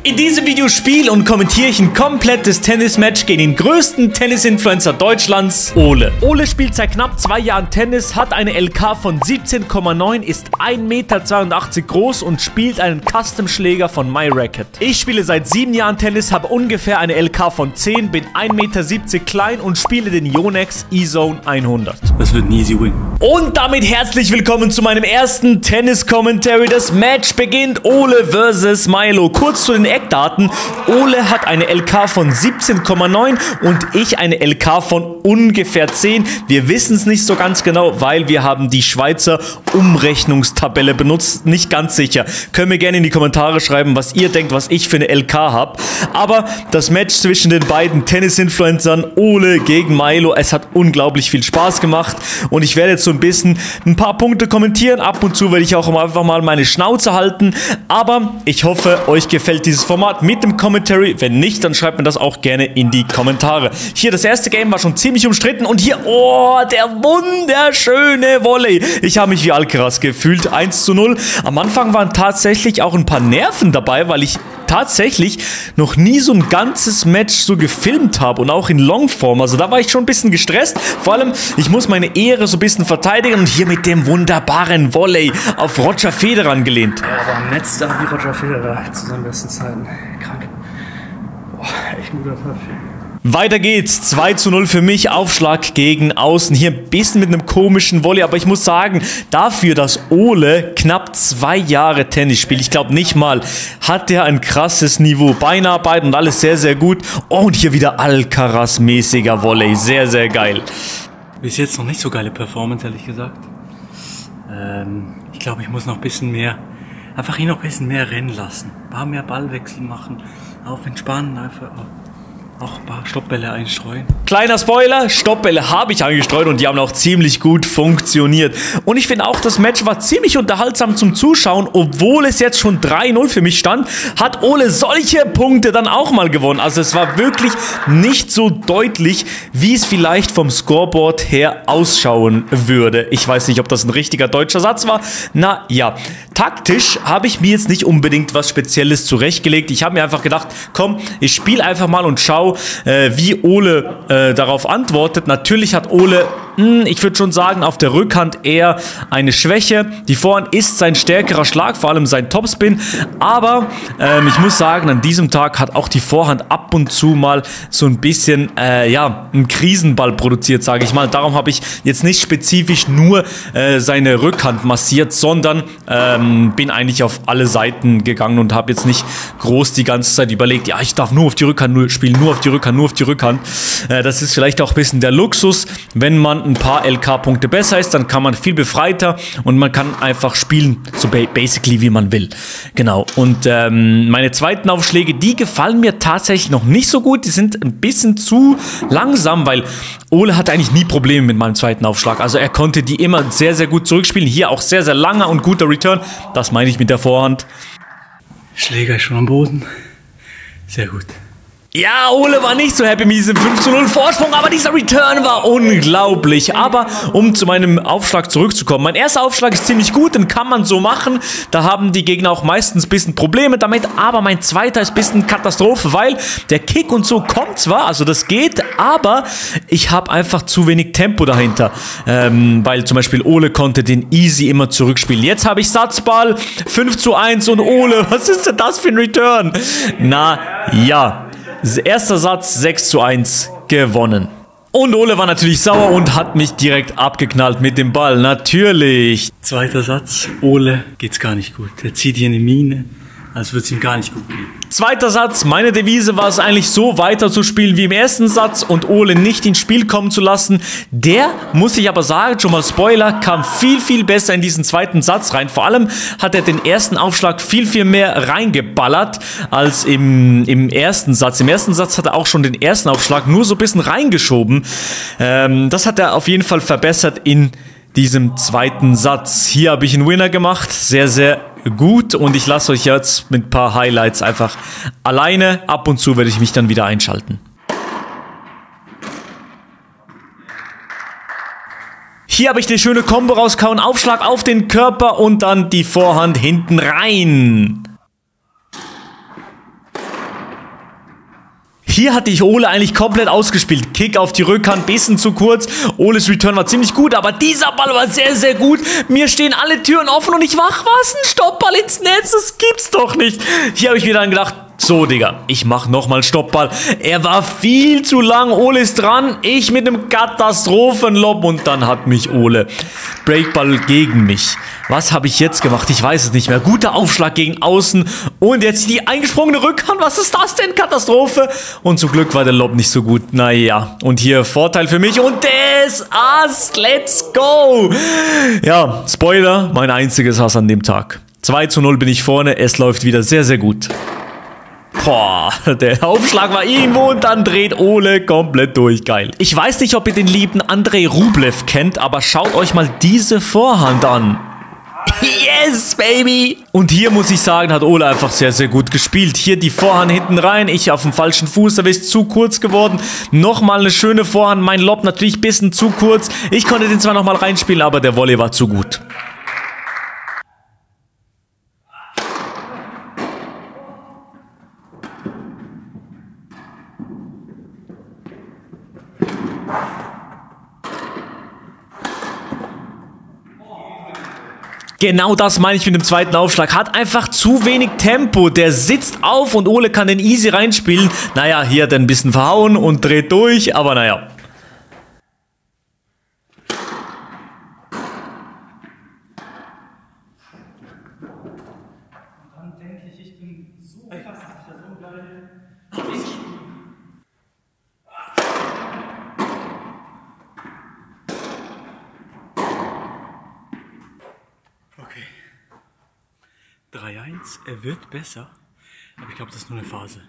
In diesem Video spiele und kommentiere ich ein komplettes Tennismatch gegen den größten Tennis-Influencer Deutschlands, Ole. Ole spielt seit knapp 2 Jahren Tennis, hat eine LK von 17,9, ist 1,82 Meter groß und spielt einen Custom-Schläger von MyRacket. Ich spiele seit 7 Jahren Tennis, habe ungefähr eine LK von 10, bin 1,70 Meter klein und spiele den Yonex E-Zone 100. Das wird ein easy win. Und damit herzlich willkommen zu meinem ersten Tennis-Commentary. Das Match beginnt Ole vs. Milo. Kurz zu den Eckdaten. Ole hat eine LK von 17,9 und ich eine LK von ungefähr 10. Wir wissen es nicht so ganz genau, weil wir haben die Schweizer Umrechnungstabelle benutzt. Nicht ganz sicher. Könnt mir gerne in die Kommentare schreiben, was ihr denkt, was ich für eine LK habe. Aber das Match zwischen den beiden Tennis-Influencern, Ole gegen Milo, es hat unglaublich viel Spaß gemacht. Und ich werde jetzt so ein paar Punkte kommentieren. Ab und zu werde ich auch einfach mal meine Schnauze halten. Aber ich hoffe, euch gefällt dieses Format mit dem Commentary. Wenn nicht, dann schreibt mir das auch gerne in die Kommentare. Hier, das erste Game war schon ziemlich umstritten. Und hier, oh, der wunderschöne Volley. Ich habe mich wie Alcaraz gefühlt. 1:0. Am Anfang waren tatsächlich auch ein paar Nerven dabei, weil ich tatsächlich noch nie so ein ganzes Match so gefilmt habe und auch in Longform. Also da war ich schon ein bisschen gestresst. Vor allem, ich muss meine Ehre so ein bisschen verteidigen und hier mit dem wunderbaren Volley auf Roger Federer angelehnt. Ja, aber am Netz da wie Roger Federer zu seinen besten Zeiten. Krank. Boah, echt guter Touch. Weiter geht's. 2:0 für mich. Aufschlag gegen Außen. Hier ein bisschen mit einem komischen Volley. Aber ich muss sagen, dafür, dass Ole knapp 2 Jahre Tennis spielt, ich glaube nicht mal, hat er ein krasses Niveau. Beinarbeit und alles sehr, sehr gut. Oh, und hier wieder Alcaraz-mäßiger Volley. Sehr, sehr geil. Bis jetzt noch nicht so geile Performance, ehrlich gesagt. Ich glaube, ich muss noch ein bisschen mehr, einfach hier noch ein bisschen mehr rennen lassen. Ein paar mehr Ballwechsel machen. Auf entspannen, einfach auch ein paar Stoppbälle einstreuen. Kleiner Spoiler, Stoppbälle habe ich eingestreut und die haben auch ziemlich gut funktioniert. Und ich finde auch, das Match war ziemlich unterhaltsam zum Zuschauen. Obwohl es jetzt schon 3:0 für mich stand, hat Ole solche Punkte dann auch mal gewonnen. Also es war wirklich nicht so deutlich, wie es vielleicht vom Scoreboard her ausschauen würde. Ich weiß nicht, ob das ein richtiger deutscher Satz war. Na ja, taktisch habe ich mir jetzt nicht unbedingt was Spezielles zurechtgelegt. Ich habe mir einfach gedacht, komm, ich spiele einfach mal und schau, wie Ole darauf antwortet. Natürlich hat Ole, ich würde schon sagen, auf der Rückhand eher eine Schwäche. Die Vorhand ist sein stärkerer Schlag, vor allem sein Topspin. Aber ich muss sagen, an diesem Tag hat auch die Vorhand ab und zu mal so ein bisschen, ja, einen Krisenball produziert, sage ich mal. Darum habe ich jetzt nicht spezifisch nur seine Rückhand massiert, sondern bin eigentlich auf alle Seiten gegangen und habe jetzt nicht groß die ganze Zeit überlegt, ja, ich darf nur auf die Rückhand spielen, nur auf die Rückhand, nur auf die Rückhand. Das ist vielleicht auch ein bisschen der Luxus. Wenn man ein paar LK-Punkte besser ist, dann kann man viel befreiter und man kann einfach spielen, so basically wie man will. Genau. Und meine zweiten Aufschläge, die gefallen mir tatsächlich noch nicht so gut. Die sind ein bisschen zu langsam, weil Ole hat eigentlich nie Probleme mit meinem zweiten Aufschlag. Also er konnte die immer sehr, sehr gut zurückspielen. Hier auch sehr, sehr langer und guter Return. Das meine ich mit der Vorhand. Schläger ist schon am Boden. Sehr gut. Ja, Ole war nicht so happy mit diesem 5:0 Vorsprung, aber dieser Return war unglaublich. Aber um zu meinem Aufschlag zurückzukommen, mein erster Aufschlag ist ziemlich gut, den kann man so machen. Da haben die Gegner auch meistens ein bisschen Probleme damit, aber mein zweiter ist ein bisschen Katastrophe, weil der Kick und so kommt zwar, also das geht, aber ich habe einfach zu wenig Tempo dahinter. Weil zum Beispiel Ole konnte den easy immer zurückspielen. Jetzt habe ich Satzball, 5:1 und Ole, was ist denn das für ein Return? Na, ja. Erster Satz 6:1 gewonnen. Und Ole war natürlich sauer und hat mich direkt abgeknallt mit dem Ball. Natürlich. Zweiter Satz, Ole geht's gar nicht gut. Er zieht hier eine Mine, als würde es ihm gar nicht gut gehen. Zweiter Satz, meine Devise war es eigentlich so weiter zu spielen wie im ersten Satz und Ole nicht ins Spiel kommen zu lassen. Der, muss ich aber sagen, schon mal Spoiler, kam viel, viel besser in diesen zweiten Satz rein. Vor allem hat er den ersten Aufschlag viel, viel mehr reingeballert als im ersten Satz. Im ersten Satz hat er auch schon den ersten Aufschlag nur so ein bisschen reingeschoben. Das hat er auf jeden Fall verbessert in diesem zweiten Satz. Hier habe ich einen Winner gemacht. Sehr, sehr gut. Und ich lasse euch jetzt mit ein paar Highlights einfach alleine. Ab und zu werde ich mich dann wieder einschalten. Hier habe ich eine schöne Kombo rauskauen. Aufschlag auf den Körper und dann die Vorhand hinten rein. Hier hatte ich Ole eigentlich komplett ausgespielt. Kick auf die Rückhand, bisschen zu kurz. Oles Return war ziemlich gut, aber dieser Ball war sehr, sehr gut. Mir stehen alle Türen offen und ich mach was? Ein Stoppball ins Netz? Das gibt's doch nicht. Hier habe ich mir dann gedacht, so, Digga, ich mach nochmal Stoppball. Er war viel zu lang. Ole ist dran. Ich mit einem Katastrophenlob. Und dann hat mich Ole. Breakball gegen mich. Was habe ich jetzt gemacht? Ich weiß es nicht mehr. Guter Aufschlag gegen außen. Und jetzt die eingesprungene Rückhand. Was ist das denn? Katastrophe. Und zum Glück war der Lob nicht so gut. Naja. Und hier Vorteil für mich. Und das Ass. Let's go. Ja, Spoiler. Mein einziges Ass an dem Tag. 2:0 bin ich vorne. Es läuft wieder sehr, sehr gut. Boah, der Aufschlag war irgendwo und dann dreht Ole komplett durch. Geil. Ich weiß nicht, ob ihr den lieben Andrei Rublev kennt, aber schaut euch mal diese Vorhand an. Yes, baby! Und hier muss ich sagen, hat Ole einfach sehr, sehr gut gespielt. Hier die Vorhand hinten rein. Ich auf dem falschen Fuß, da ist zu kurz geworden. Nochmal eine schöne Vorhand. Mein Lob natürlich ein bisschen zu kurz. Ich konnte den zwar nochmal reinspielen, aber der Volley war zu gut. Genau das meine ich mit dem zweiten Aufschlag. Hat einfach zu wenig Tempo. Der sitzt auf und Ole kann den easy reinspielen. Naja, hier hat er ein bisschen verhauen und dreht durch, aber naja. Okay. 3:1, er wird besser, aber ich glaube, das ist nur eine Phase.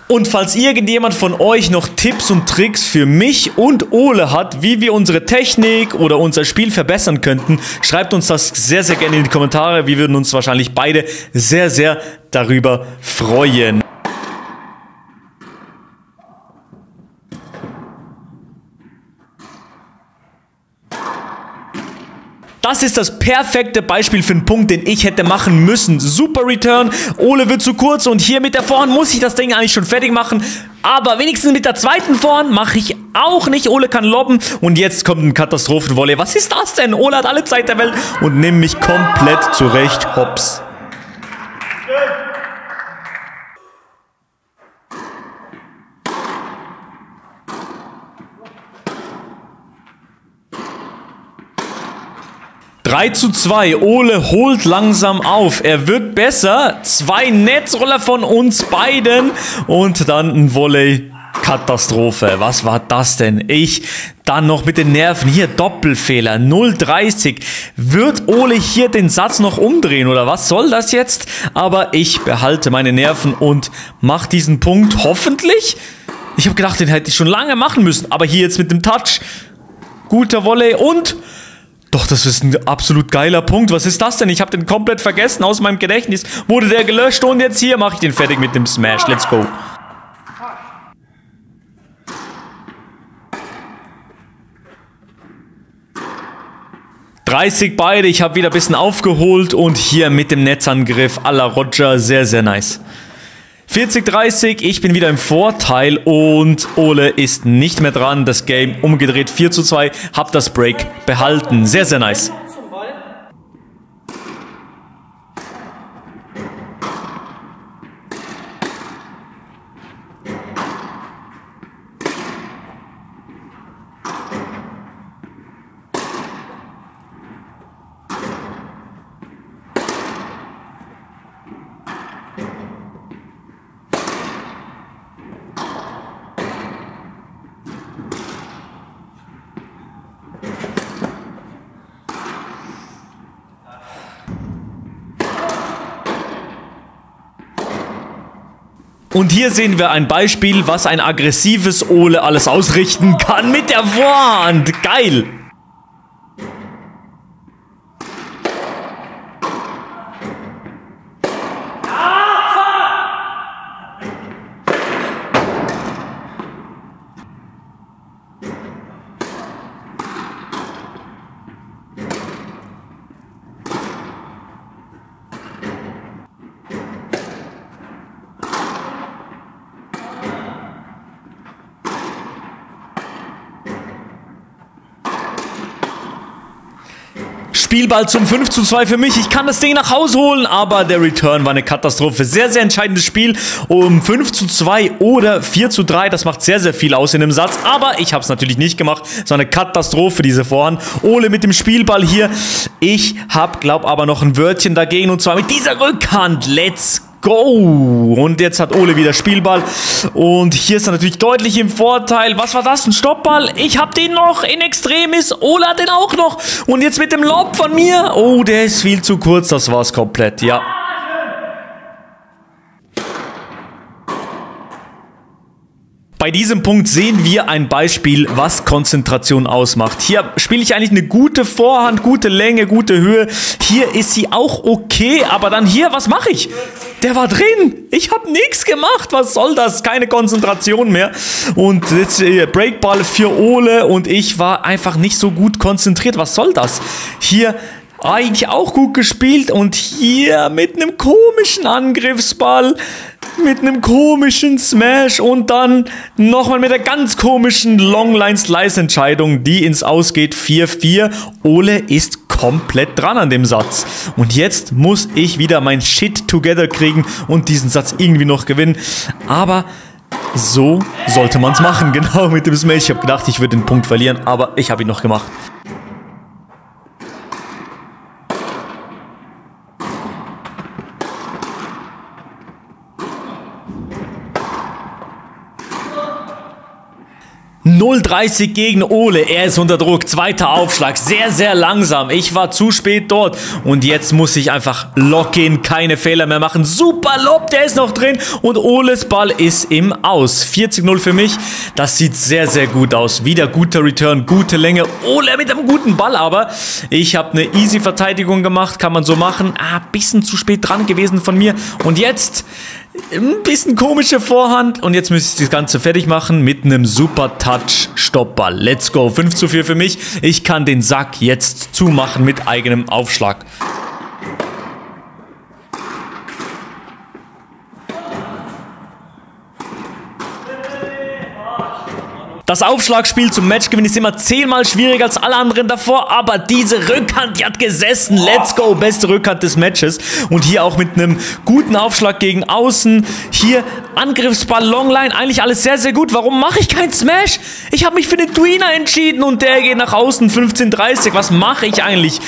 Und falls irgendjemand von euch noch Tipps und Tricks für mich und Ole hat, wie wir unsere Technik oder unser Spiel verbessern könnten, schreibt uns das sehr, sehr gerne in die Kommentare. Wir würden uns wahrscheinlich beide sehr, sehr darüber freuen. Das ist das perfekte Beispiel für einen Punkt, den ich hätte machen müssen. Super Return, Ole wird zu kurz und hier mit der Vorhand muss ich das Ding eigentlich schon fertig machen. Aber wenigstens mit der zweiten Vorhand mache ich auch nicht. Ole kann lobben und jetzt kommt ein Katastrophenvolley. Was ist das denn? Ole hat alle Zeit der Welt und nimmt mich komplett zurecht. Hops. 3:2. Ole holt langsam auf. Er wird besser. 2 Netzroller von uns beiden. Und dann ein Volley. Katastrophe. Was war das denn? Ich dann noch mit den Nerven. Hier Doppelfehler. 0:30. Wird Ole hier den Satz noch umdrehen oder was soll das jetzt? Aber ich behalte meine Nerven und mache diesen Punkt hoffentlich. Ich habe gedacht, den hätte ich schon lange machen müssen. Aber hier jetzt mit dem Touch. Guter Volley und... Doch, das ist ein absolut geiler Punkt. Was ist das denn? Ich habe den komplett vergessen. Aus meinem Gedächtnis wurde der gelöscht. Und jetzt hier mache ich den fertig mit dem Smash. Let's go. .30 beide. Ich habe wieder ein bisschen aufgeholt. Und hier mit dem Netzangriff à la Roger. Sehr, sehr nice. 40:30, ich bin wieder im Vorteil und Ole ist nicht mehr dran. Das Game umgedreht 4:2, hab das Break behalten. Sehr, sehr nice. Und hier sehen wir ein Beispiel, was ein aggressives Ole alles ausrichten kann mit der Vorhand. Geil! Spielball zum 5:2 für mich. Ich kann das Ding nach Hause holen, aber der Return war eine Katastrophe. Sehr, sehr entscheidendes Spiel. Um 5:2 oder 4:3. Das macht sehr, sehr viel aus in dem Satz. Aber ich habe es natürlich nicht gemacht. So eine Katastrophe, diese Vorhand. Ole mit dem Spielball hier. Ich habe, glaube aber noch ein Wörtchen dagegen. Und zwar mit dieser Rückhand. Let's go! Und jetzt hat Ole wieder Spielball. Und hier ist er natürlich deutlich im Vorteil. Was war das? Ein Stoppball? Ich habe den noch in Extremis. Ole hat den auch noch. Und jetzt mit dem Lob von mir. Oh, der ist viel zu kurz. Das war's komplett. Ja. Bei diesem Punkt sehen wir ein Beispiel, was Konzentration ausmacht. Hier spiele ich eigentlich eine gute Vorhand, gute Länge, gute Höhe. Hier ist sie auch okay, aber dann hier, was mache ich? Der war drin. Ich habe nichts gemacht. Was soll das? Keine Konzentration mehr. Und jetzt Breakball für Ole und ich war einfach nicht so gut konzentriert. Was soll das? Hier eigentlich auch gut gespielt und hier mit einem komischen Angriffsball, mit einem komischen Smash und dann nochmal mit einer ganz komischen Longline-Slice-Entscheidung, die ins Aus geht. 4:4. Ole ist komplett dran an dem Satz. Und jetzt muss ich wieder mein Shit together kriegen und diesen Satz irgendwie noch gewinnen. Aber so sollte man es machen, genau mit dem Smash. Ich habe gedacht, ich würde den Punkt verlieren, aber ich habe ihn noch gemacht. .030 gegen Ole, er ist unter Druck, zweiter Aufschlag, sehr, sehr langsam, ich war zu spät dort und jetzt muss ich einfach lock-in, keine Fehler mehr machen, super Lob, der ist noch drin und Oles Ball ist im Aus, 40:0 für mich, das sieht sehr, sehr gut aus, wieder guter Return, gute Länge, Ole mit einem guten Ball, aber ich habe eine easy Verteidigung gemacht, kann man so machen, bisschen zu spät dran gewesen von mir und jetzt ein bisschen komische Vorhand und jetzt müsste ich das Ganze fertig machen mit einem super Touch-Stoppball. Let's go. 5:4 für mich. Ich kann den Sack jetzt zumachen mit eigenem Aufschlag. Das Aufschlagspiel zum Matchgewinn ist immer 10-mal schwieriger als alle anderen davor, aber diese Rückhand, die hat gesessen. Let's go, beste Rückhand des Matches. Und hier auch mit einem guten Aufschlag gegen Außen. Hier Angriffsball, Longline, eigentlich alles sehr, sehr gut. Warum mache ich keinen Smash? Ich habe mich für den Tweener entschieden und der geht nach außen 15:30. Was mache ich eigentlich?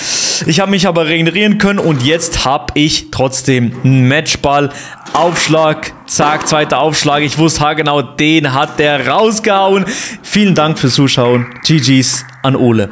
Ich habe mich aber regenerieren können und jetzt habe ich trotzdem einen Matchball. Aufschlag, zack, zweiter Aufschlag. Ich wusste haargenau, den hat der rausgehauen. Vielen Dank fürs Zuschauen. GG's an Ole.